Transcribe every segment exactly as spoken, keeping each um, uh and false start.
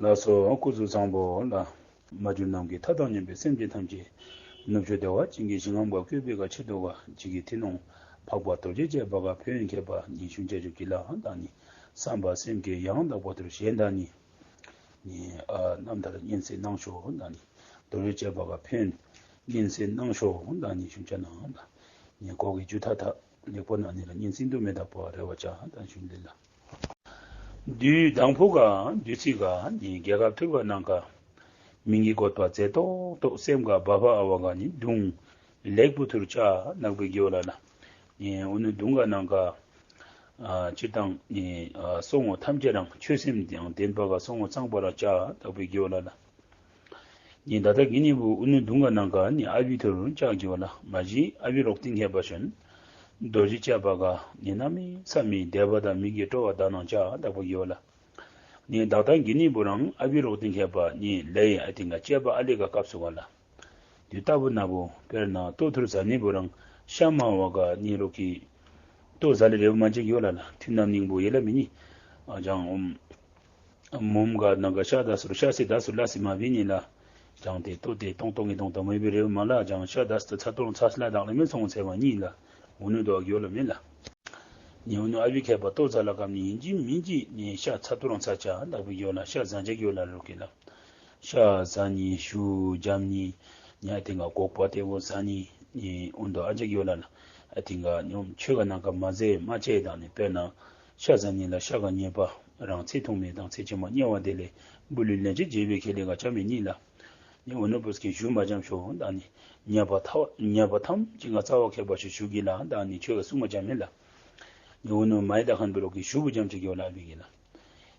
ལགས་སོ། སྐུ་གཟུགས་བཟང་པོ་ལགས། མ་གྱུར་ནམ་མཁའི་མཐའ་དང་མཉམ་པའི་སེམས་ཅན་ཐམས་ཅད། ནུབ་ཕྱོགས་བདེ་བ་ཅན་གྱི་ཞིང་ཁམས་ཀ་བཀོད་པའི་ག་ཆེད་དུ་ག་ཇི་སྐད་ཐུབ་ནོ། འཕགས་པ་རྡོ་རྗེ་ཅན་པ་ག་ཕན་ཡོན་ཁྱད་པར་ཉི་ཤུ་བརྒྱད་ཅུ་གི་ལ་དང་ནི། བསམ་པ་སེམས་བསྐྱེད་ཡང་དག་པ་ཐུར་གཞན་དང་ནི། ནི་ཨ་རྣམ་ཐར་སྙན་གསན་གནང་ཤོག་དང་ནི། རྡོ་རྗེ་ཅན་པ་ག་ཕན་ཡོན་སྙན་གསན་གནང་ཤོག་དང་ནི་ཞུ་བྱ་ནང་དང་། ནི་གོ་གི་ཇུ་ཐ་ཐ་ལེགས་པོ་ན་ནི་ལ་སྙན་གསན་དུ་མེད་ད་པོ་རེ་བ་ཅ་དང་ཞུ་ལེ་ལ། དུས་དང་པོ་ག་དུས་ཚིགས་ག་ནི་རྒྱལ་ཁབ་ཐུར་ག་ནང་ག་མིང་གི་བཀོད་པ་མཛེས་ཏོག་ཏོ་སེམས་ག་བབ་པ་ཨ་བ་ག་ནི་དུང་ལེགས་པོ་ཐུར་ཅ་ནག་པའི་གི་ཝ་ལ་ལ། ནི་འུ་ནུ་དུང་ག་ནང་ག་ཨ་སྤྱིར་བཏང་ནི་ཨ་སོ་ངོ་ཐམས་ཅད་རང་ཆོས་སེམས་དང་ལྡན་པ་ག་སོ་ངོ་གཙང་པ་ར་ཅ་ནག་པའི་གི་ཝ་ལ་ལ། ནི་ད་ལྟ་གི་ནི་བུ་འུ་ནུ་དུང་ག་ནང་ག་ནི་ཨ་བི་ཐུར་ཅ་གི་ཝ་ལ། མ་གཞི་ཨ་བི་རོག་ཏིང་ཁྱད་པར་ཤོན་རྡོ་རྗེ་ཅན་པ་ག་ནི་གནམ་མེད་ས་མེད་དད་པ་དང་མི་དགེ་སྤྲོ་བ་དག་ནང་ཅ་ནག་པའི་གི་ཝ་ལ། ནི་ད་ལྟ་གི་ནི་བུ་རང་ཨ་བི་རོག་ཏིང་ཁྱད་པར་ནི་ལེ་ཨ་ཏིང་ག་བཅས་པ་ཨ་ལེ་ག་སྐབས་སུ་ག་ལ། དུས་ལྟ་བུ་ན་བུ་དཔེར་ན་ལྟོ་ཐུར་ཟ་ནི་བུ་རང་ཤ་མ་བ་ག་ནི་རོག་གི་ལྟོ་ཟ་ལེ་རེ་བུ་མ་ཅ་གི་ཝ་ལ་ལ། ཐུན་ནམ་ནིང་བུ་ཡེ་ལ་མི་ནི་ཨ་ཅང་འོམ། མོམ་ག་ནང་ག་ཤ་ད་སུར་ཤ་སི་ད་སུར་ལ་སི་མ་བི་ནི་ལ། ཅང་ཏེ་ལྟོ་ཏེ་ཏོང་ཏོང་གི་ཏོང་ཏོང་མ་བི་རེ་བུ་མ་ལ། ཅང་ཤ་ད་སུ་ཚ་ཏོང་ཚ་སི་ལ་དག་ལ་མེ་སོང་ཚེ་བ་ནི་ལ། འུ་ནུ་དོ་གི་ཝ་ལ་མེ་ལ། ནི་འུ་ནུ་ཨ་བི་ཁྱད་པར་ལྟོ་ཟ་ལ་ཀམ་ནི་ཡིན་ཅི་མིན་ཅི་ནི་ཤ་ཚ་ཏོ་རང་ཚ་ཅ་ནག་པའི་གི་ཝ་ལ། ཤ་ཟ་ཅ་གི་ཝ་ལ་རོག་གི་ལ། ཤ་ཟ་ནི་ཞུ་འཇམ་ནི་ནི་ཨ་ཏིང་ག་གོག་པ་ཏེ་བོ་ཟ་ནི་ནི་འུ་དོ་ཨ་ཅ་གི་ཝ་ལ་ལ། ཨ་ཏིང་ག་ནི་འོམ་ཆོས་ག་ནང་ག་མ་ཟེ་མ་ཅེ་དང་ནི་དཔེར་ན་ཤ་ཟ་ནི་ལ་ཤ་ག་ཉེས་པ་རང་ཚེ་ཐུང་མེད་དང་ཚེ་ཕྱི་མ་དམྱལ་བ་དེ་ལས་བུ་ལུས་ལན་ཅིག་བརྗེ་བའི་ཁེ་ལས་ག་ཅ་མེ་ནི་ལ། ནི་འུ་ནུ་བུ་སྐད་ཞུ་མ་འཇམ་ཤོ་དང་ནི་ཉེས་པ་ཐ་ཉེས་པ་ཐམས་ཅད་ང་རྩ་བ་ཁྱད་པར་ཤོ་ཞུ་གི་ལ་དང་ནི་ཆོས་ག་གསུང་མ་འཇམ་མེ་ལ། ནི་འུ་ནུ་མ་ཡི་ད་ཁན་བུ་རོག་གི་ཞུ་བུ་འཇམ་ཅ་གི་ཝ་ལ་བི་གི་ལ།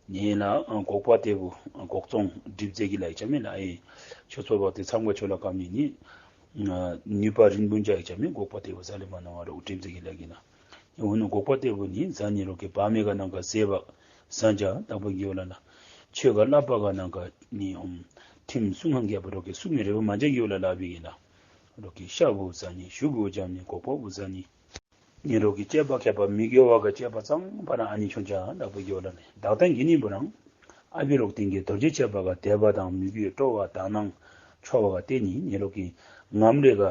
ནི་ལ་ཨ་གོག་པ་ཏེ་བུ་ཨ་གོག་ཙོང་གྲིབ་ཟེ་གི་ལ་ཡི་ཅ་མེ་ལ། ཨེ་ཆོས་ཚོགས་པ་ཏེ་ཚང་ག་ཆོས་ལ་ཀམ་ནི་ནི་ཨ་ནུས་པ་རིན་པོ་འཇའ་ཡི་ཅ་མེ་གོག་པ་ཏེ་བུ་ཟ་ལེ་མ་ནོ་བ་རོག་གྲིབ་ཟེ་གི་ལ་གི་ལ། འུ་ནུ་གོག་པ་ཏེ་བུ་ནི་ཟ་ནི་རོག་གི་བ་མེ་ག་ནང་ག་ཟེ་བ་ཟ་ཅ་ནག་པའི་གི་ཝ་ལ་ལ། ཆོས་ག་ལ་པ་ག་ནང་ག་ནི་འོམ་ཐིམ་སུང་ཧང་ག་བུ་རོག་གི་སུང་མི་རེ་བུ་མ་ཅ་གི་ཝ་ལ་ལ་བི་གི་ལ། རོག་གི་ཤ་བུ་ཟ་ནི་ཞུ་བུ་འཇམ་ནི་གོག་པ་བུ་ཟ་ནི། ནི་རོག་གི་བཅས་པ་ཁྱད་པར་མི་དགེ་བ་ག་བཅས་པ་ཚང་པ་རང་ཨ་ནི་ཆོ་ཅ་ནག་པའི་གི་ཝ་ལ་ལ། ད་ལྟ་གི་ནི་བུ་རང་ཨ་བི་རོག་ཏིང་གི་རྡོ་རྗེ་ཅན་པ་ག་དད་པ་དང་མི་དགེ་སྤྲོ་བ་དག་སྣང་ཆོ་བ་ག་ཏེ་ནི་ནི་རོག་གི་ངམ་རེ་ག་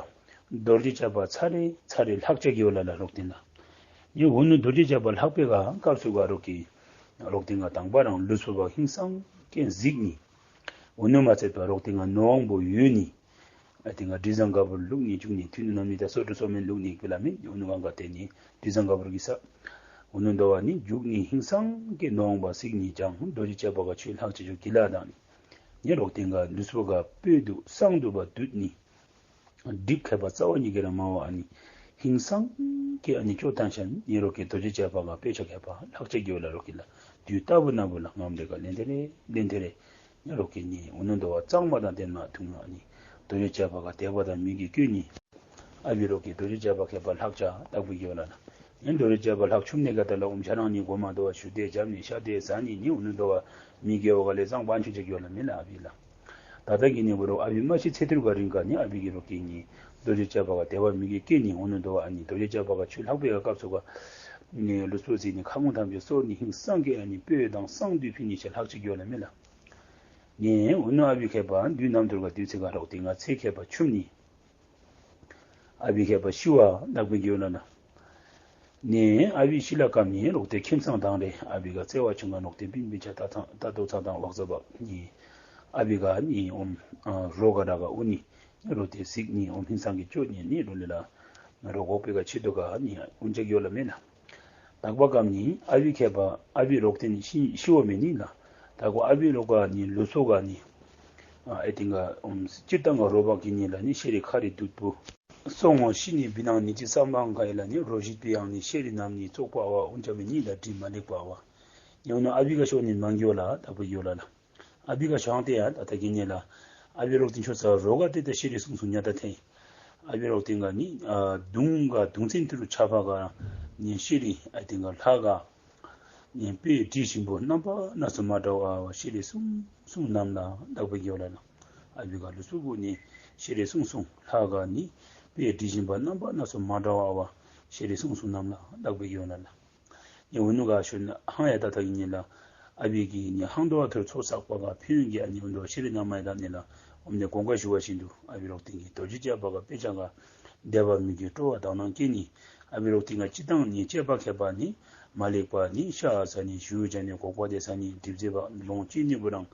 རྡོ་རྗེ་ཅན་པ་ཚ་རེ་ཚ་རེ་ལྷག་ཅ་གི་ཝ་ལ་ལ་རོག་ཏིང་ལ། ནི་འུ་ནུ་རྡོ་རྗེ་ཅན་པ་ལྷག་པའི་ག་སྐབས་སུ་ག་རོག་གི་རོག་ཏིང་ག་དང་པ་རང་ལུས་པོ་བ་ཧིང་སང་ཀེན་གཟིགས་ནི། འུ་ནུ་མ་ཚད་པ་རོག་ཏིང་ག་ནོ་ཝང་བུ་ཡོད་ནི། ཨ་ཏིང་ག་དྲི་བཟང་ག་བུར་ལུག་ནི་བཅུག་ནི་ཐུན་ནམ་ནི་ད་སོ་དྲུག་སོ་མེན་ལུག་ནི་ཀུ་ལ་མི་འུ་ནུ་གང་ག་ཏེ་ནི་དྲི་བཟང་ག་བུར་གི་ས། འུ་ནུ་དོ་བ་ནི་བཅུག་ནི་ཧིང་སང་ཀེ་ནོ་ཝང་བ་གཟིགས་ནི་ཅང་རྡོ་རྗེ་ཅན་པ་ག་ཆོས་ལྷག་ཅ་ཆོ་གི་ལ་དང་ནི། ནི་རོག་ཏིང་ག་ལུས་པོ་ག་སྤོས་དུ་སང་དུ་བ་དུད་ནི། སྒྲིབ་ཁྱད་པར་རྩ་བ་ཉིད་ཀྱི་རང་མ་བ་ཨ་ནི། ཧིང་སང་ཀེ་ཨ་ནི་ཅོ་ཐང་ཤན་ནི་རོག་གི་རྡོ་རྗེ་ཅན་པ་ག་དཔེ་ཆ་ཁྱད་པར་ལྷག་ཅ་གི་ཝ་ལ་རོག་གི་ལ། དུས་ལྟ་བུ་ན་བུ་ལ་ངམ་རེ་ག་ལེན་ཏེ་རེ་ལེན་ཏེ་རེ། ནི་རོག་གི་ནི་འུ་ནུ་དོ་བ་གཙང་མ་དང་ལྡན་མ་ཐུང་ཨ་ནི། རྡོ་རྗེ་ཅན་པ་ག་དད་པ་དང་མི་དགེ་ཀུན་ནི། ཨ་བི་རོག་གི་རྡོ་རྗེ་ཅན་པ་ཁྱད་པར་ལྷག་ཅ་ནག་པའི་གི་ཝ་ལ་ལ། ནི་རྡོ་རྗེ་ཅན་པ་ལྷག་ཆུམ་ནི་ག་ད་ལ་འུམ་ཤ་རང་ནི་གོ་མ་དོ་བ་ཞུ་ཏེ་འཇམ་ནི་ཤ་ཏེ་ཟ་ནི་ནི་འུ་ནུ་དོ་བ་མི་དགེ་བ་ག་ལས་གཙང་པ་ཨ་ནི་ཆོ་ཅ་གི་ཝ་ལ་མེ་ལ་ཨ་བི་ལ། ད་ལྟ་གི་ནི་བུ་རོག་ཨ་བི་མ་ཤི་ཚེ་ཐུར་ག་རིང་ག་ནི་ཨ་བི་གི་རོག་གི་ནི་རྡོ་རྗེ་ཅན་པ་ག་དད་པ་མི་དགེ་ཀུན་ནི་འུ་ནུ་དོ་བ་ཨ་ནི་རྡོ་རྗེ་ཅན་པ་ག་ཆོས་ལྷག་པའི་ག་སྐབས་སུ་ག་ནི་ལུས་པོ་ཟིན་ནི་ཁ་ངོ་ཐམས་ཅད་སོར་ནི་ཧིང་སང་ཀེ་ཨ་ནི་སྤོས་དང་སང་དུད་ཕི་ནི་ཤ་ལྷག་ཅ་གི་ཝ་ལ་མེ་ལ། ནི་འུ་ནུ་ཨ་བི་ཁྱད་པར་དུས་ནམ་ཐུར་ག་དུས་ཚེ་ག་རོག་ཏིང་ག་ཚེ་ཁྱད་པར་ཆུམ་ནི། ཨ་བི་ཁྱད་པར་ཤི་བ་ནག་པའི་གི་ཝ་ལ་ལ། ནི་ཨ་བི་ཤི་ལ་ཀམ་ནི་རོག་ཏེ་ཁྱིམ་ཚང་དང་རེ་ཨ་བི་ག་བརྩེ་བ་ཆུང་ག་ནོག་ཏེ་པིན་པིན་ཆ་ད་ཐང་ད་དོ་ཚང་དང་ཝག་ཟ་བ་ནི། ཨ་བི་ག་ནི་འོམ་རོ་ག་ར་ག་འུ་ནི་རོ་ཏེ་གཟིགས་ནི་འོམ་ཧིང་སང་གི་ཅོ་ནི་ནི་རོ་ལེ་ལ་རོ་གོག་པའི་ག་ཆེད་དུ་ག་ནི་འུན་ཅ་གི་ཝ་ལ་མེ་ལ། དག་པ་གམ་ནི་ཨ་བི་ཁྱད་པར་ཨ་བི་རོག་ཏེ་ནི་ཤི་ཤི་བ་མེ་ནི་ལ། དག་པ་ཨ་བི་རོག་ག་ནི་ལུས་པོ་ག་ནི་ཨ་ཨེ་ཏིང་ག་སྤྱིར་བཏང་ག་རོ་བ་གི་ནི་ལ་ནི་ཤེ་རི་ཁ་རི་དུད་པོ་སོ་ངོ་ཤི་ནི་བི་ནང་ནི་ཅི་སམ་བང་ག་ཡི་ལ་ནི་རོ་ཞིག་པི་ཡང་ནི་ཤེ་རི་ནམ་ནི་ཙོག་པ་བ་འུན་ཅ་མེ་ནི་ལ་དྲི་མ་ལེགས་པ་བ། ཡང་ན་ཨ་བི་ག་ཤོ་ནི་མང་གི་ཝ་ལ་དག་པ་གི་ཝ་ལ་ལ། ཨ་བི་ག་ཤོང་ཏེ་ཡ་ད་ལྟ་གི་ནི་ལ། ཨ་བི་རོག་ཏིང་ཤོ་ས་རོ་ག་ཏེ་ད་ཤེ་རི་སུང་སུང་ཉ་ད་ཐེ། ཨ་བི་རོག་ཏིང་ག་ནི་ཨ་དུང་ག་དུང་ཚན་ཏི་རུ་ཆ་ཕ་ག་ནི་ཤེ་རི་ཨ་ཏིང་ག་ལྷ་ག་ནི་དཔེ་དྲི་ཞིམ་པོ་རྣམ་པ་སྣ་ཚོགས་མ་འདྲ་བ་ཤེ་རི་སུང་སུང་རྣམས་ལ་དག་པའི་གི་ཝ་ལ་ལ། ཨ་བི་ག་ལུས་པོ་གུ་ནི་ཤེ་རི་སུང་སུང་ལྷ་ག་ནི་དཔེ་དྲི་ཞིམ་པ་རྣམ་པ་སྣ་ཚོགས་མ་འདྲ་བ་ཤེ་རི་སུང་སུང་རྣམས་ལ་དག་པའི་གི་ཝ་ལ་ལ། ཡང་འུ་ནུ་ག་ཤོ་ན་ཧང་ཡ་ད་ད་གི་ནི་ལ། ཨ་བི་གིས་ནི་ཧང་དོ་བ་ཐུར་ཚོགས་བསགས་པ་ག་ཕན་ཡོན་གྱི་ཨ་ནི་འོ་དོ་ཤྲཱི་ན་མ་ཡ་དང་ནི་ལ་ཨོམ་ནི་གོང་ཀ་ཞུ་བ་བཞིན་དུ་ཨ་བི་རོག་ཏིང་གིས་རྡོ་རྗེ་ཅ་པ་ག་དཔེ་ཆ་ག་བདེ་བ་མི་དགེ་སྤྲོ་བ་དག་སྣང་སྐྱེ་ནི། ཨ་བི་རོག་ཏིང་ག་སྤྱིར་བཏང་ནི་དཔྱད་པ་མཁས་པ་ནི་མ་ལེགས་པ་ནི་ཤ་ཟ་ནི་ཞུ་བྱ་ནི་གོ་བ་དེ་ཟ་ནི་གྲིབ་ཟེ་བ་ལོང་ཅི་ནི་བུ་རང་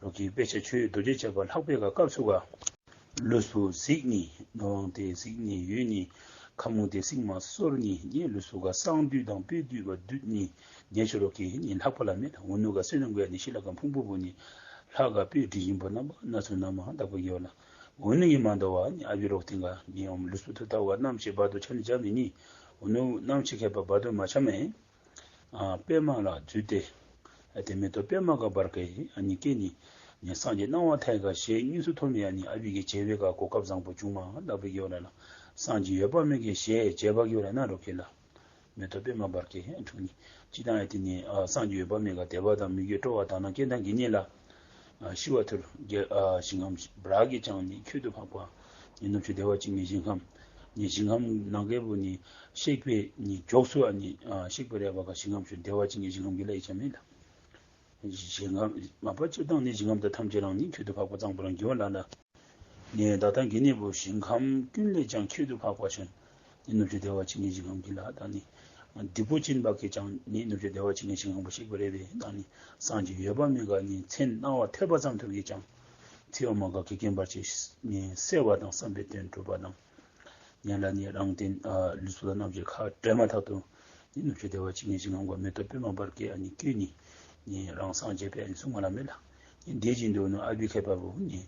རོག་གི་དཔེ་ཆ་ཆོས་རྡོ་རྗེ་ཅ་པ་ལྷག་པའི་ག་སྐབས་སུ་ག་ལུས་པོ་གཟིགས་ནི་ནོར་དེ་གཟིགས་ནི་ཡོད་ནི་ཁ་མུ་དེ་གཟིགས་མ་སོར་ནི་ནི་ལུས་པོ་ག་གསང་འདུས་དང་དཔེ་འདུས་པ་འདུས་ནི་ཉེ་ཆོ་རོག་གི་ནི་ལྷག་པ་ལ་མེད་ལ་འུ་ནུ་ག་བསོད་ནམས་ག་ནི་ཤི་ལ་ག་ཕུང་པོ་བུ་ནི་ལྷ་ག་དཔེ་དྲི་ཞིམ་པོ་རྣམ་པ་སྣ་ཚོགས་རྣམས་མ་དག་པ་ཡོད་ལ། འུ་ནུ་གི་མ་འདོ་བ་ནི་ཨ་བི་རོག་ཏིང་ག་ནི་ཨོམ་ལུས་པོ་ཐུ་ཐ་བ་རྣམ་ཤེས་བར་དུ་ཆ་ནི་འཇམ་མི་ནི། འུ་ནུ་རྣམ་ཤེས་མཁས་པ་བར་དུ་མ་ཆ་མེ། ཨ་པདྨ་ལ་འཛུལ་ཏེ། ཨ་དེ་མེ་ཏོག་པདྨ་ག་འབར་གེ་ཨ་ནི་སྐྱེ་ནི། ནི་སངས་རྒྱས་སྣང་བ་མཐའ་ཡས་ག་ཞལ་དངོས་སུ་མཐོང་མི་ཨ་ནི་ཨ་བི་གི་མཇལ་བའི་ག་གོ་སྐབས་བཟང་པོ་བྱུང་མ་དག་པའི་གི་ཡོད་ལ་ལ། སངས་རྒྱས་འོད་དཔག་མེད་ཀྱི་ཞལ་མཇལ་བ་གི་ཡོད་ལ་ན་རོག་གི་ལ། མེ་ཏོག་པདྨ་འབར་གེ་ཨ་འཁྲུངས་ནི། ཅི་དང་ཨ་དེ་ནི་ཨ་སངས་རྒྱས་འོད་དཔག་མེད་ག་བདེ་བ་དང་མི་དགེ་སྤྲོ་བ་དག་སྣང་སྐྱེ་དང་གི་ནི་ལ། ཨ་ཤི་བ་ཐུར་རྒྱལ་ཨ་ཞིང་ཁམས་བྲག་གི་ལྕང་ནི་ཁྱད་དུ་འཕགས་པ། ནི་ནུབ་ཕྱོགས་བདེ་བ་ཅན་གྱི་ཞིང་ཁམས། ནི་ཞིང་ཁམས་ནང་གི་བུ་ནི་གཤེགས་པའི་ནི་འཇོག་སུ་ཨ་ནི་ཨ་གཤེགས་པའི་རས་པ་ག་ཞིང་ཁམས་ཆུ་བདེ་བ་ཅན་གྱི་ཞིང་ཁམས་ཀྱི་ལ་ཡི་ཆ་མེད་ལ། ཞིང་ཁམས་མ་པ་སྤྱིར་བཏང་ནི་ཞིང་ཁམས་དང་ཐམས་ཅད་རང་ནི་ཁྱད་དུ་འཕགས་པ་གཙང་པོ་རང་གི་ཡོད་ལ་ལ། ནི་ད་ལྟ་གི་ནི་བུ་ཞིང་ཁམས་ཀུན་ལས་ཀྱང་ཁྱད་དུ་འཕགས་པ་ཞིང་། ནི་ནུབ་ཕྱོགས་བདེ་བ་ཅན་གྱི་ཞིང་ཁམས་ཀྱི་ལ་དང་ནི། སྡིག་པོ་ཅན་པ་གི་ཀྱང་ནི་ནུབ་ཕྱོགས་བདེ་བ་ཅན་གྱི་ཞིང་ཁམས་པ་གཤེགས་པ་རེ་བའི་དང་ནི། སངས་རྒྱས་འོད་དཔག་མེད་ག་ནི་མཚན་སྣང་བ་ཐོས་པ་ཙམ་ཐུར་གི་ཀྱང་། ཚེ་འོ་མ་ག་གེགས་རྐྱེན་བར་ཆད་ནི་སེལ་བ་དང་བསམ་པའི་དོན་འགྲུབ་པ་དང་། ཡང་ལ་ནི་རང་དེ་ཨ་ལུས་པོ་དང་རྣམ་ཤེས་ཁ་བྲལ་མ་ཐག་ཏུ། ནི་ནུབ་ཕྱོགས་བདེ་བ་ཅན་གྱི་ཞིང་ཁམས་ག་མེ་ཏོག་པདྨ་འབར་གེ་ཨ་ནི་སྐྱེ་ནི། ནི་རང་སངས་རྒྱས་པའི་ཨ་ནི་གསུང་བ་ལ་མེད་ལ། ནི་དེ་བཞིན་དུ་ནི་ཨ་བི་མཁས་པ་བུ་ནི།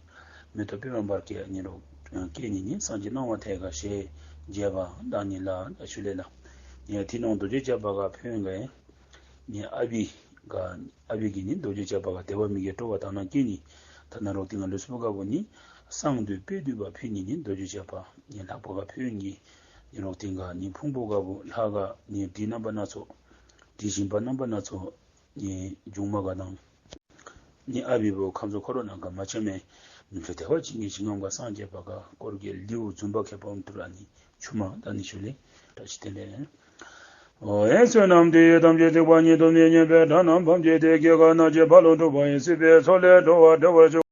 མེ་ཏོག་པདྨ་འབར་གེ་ཨ་ནི་རོག་སྐྱེ་ནི་ནི་སངས་རྒྱས་སྣང་བ་མཐའ་ཡས་ག་ཞལ་མཇལ་བ་དང་ནི་ལ་ད་ཞུ་ལེ་ལ། ནི་ཐི་ནོང་རྡོ་རྗེ་ཅ་པ་ག་ཕན་ཡོན་ག་ནི་ཨ་བི་ག་ཨ་བི་གི་ནི་རྡོ་རྗེ་ཅ་པ་ག་བདེ་བ་མི་དགེ་སྤྲོ་བ་དག་སྣང་སྐྱེ་ནི། ཐ་ན་རོག་ཏིང་ག་ལུས་པོ་ག་བུ་ནི་གསང་འདུས་དཔེ་འདུས་པ་ཕན་ནི་ནི་རྡོ་རྗེ་ཅ་པ་ནི་ལྷག་པ་ག་ཕན་ཡོན་གྱི་ནི་རོག་ཏིང་ག་ནི་ཕུང་པོ་ག་བུ་ལྷ་ག་ནི་དྲི་རྣམ་པ་སྣ་ཚོགས། དྲི་ཞིམ་པ་རྣམ་པ་སྣ་ཚོགས། ནི་འབྱུང་མ་ག་དང་། ནི་ཨ་བི་བུ་ཁམས་གསུམ་འཁོར་བ་ནང་ག་མ་ཆ་མེ། ནུབ་ཕྱོགས་བདེ་བ་ཅན་གྱི་ཞིང་ཁམས་ག་སངས་རྒྱས་པ་ག་དཀོར་གྱི་ལེའུ་བཟུམ་པ་མཁས་པ་འོང་དུ་ར་ནི་ཆུ་མ་ད་ནི་ཞུ་ལེ། བཀྲ་ཤིས་བདེ་ལེགས། ཨོ་ཡ་བསོད་ནམས་འདི་ཡིས་ཐམས་ཅད་གཟིགས་པ་ཉིད། ཐོབ་ནས་ཉེས་པའི་དགྲ་རྣམས་ཕམ་བྱས་ཏེ། སྐྱེ་རྒ་ན་འཆིའི་རྦ་ཀློང་འཁྲུགས་པ་ཡི། སྲིད་པའི་མཚོ་ལས་འགྲོ་བ་སྒྲོལ་བར་ཤོག།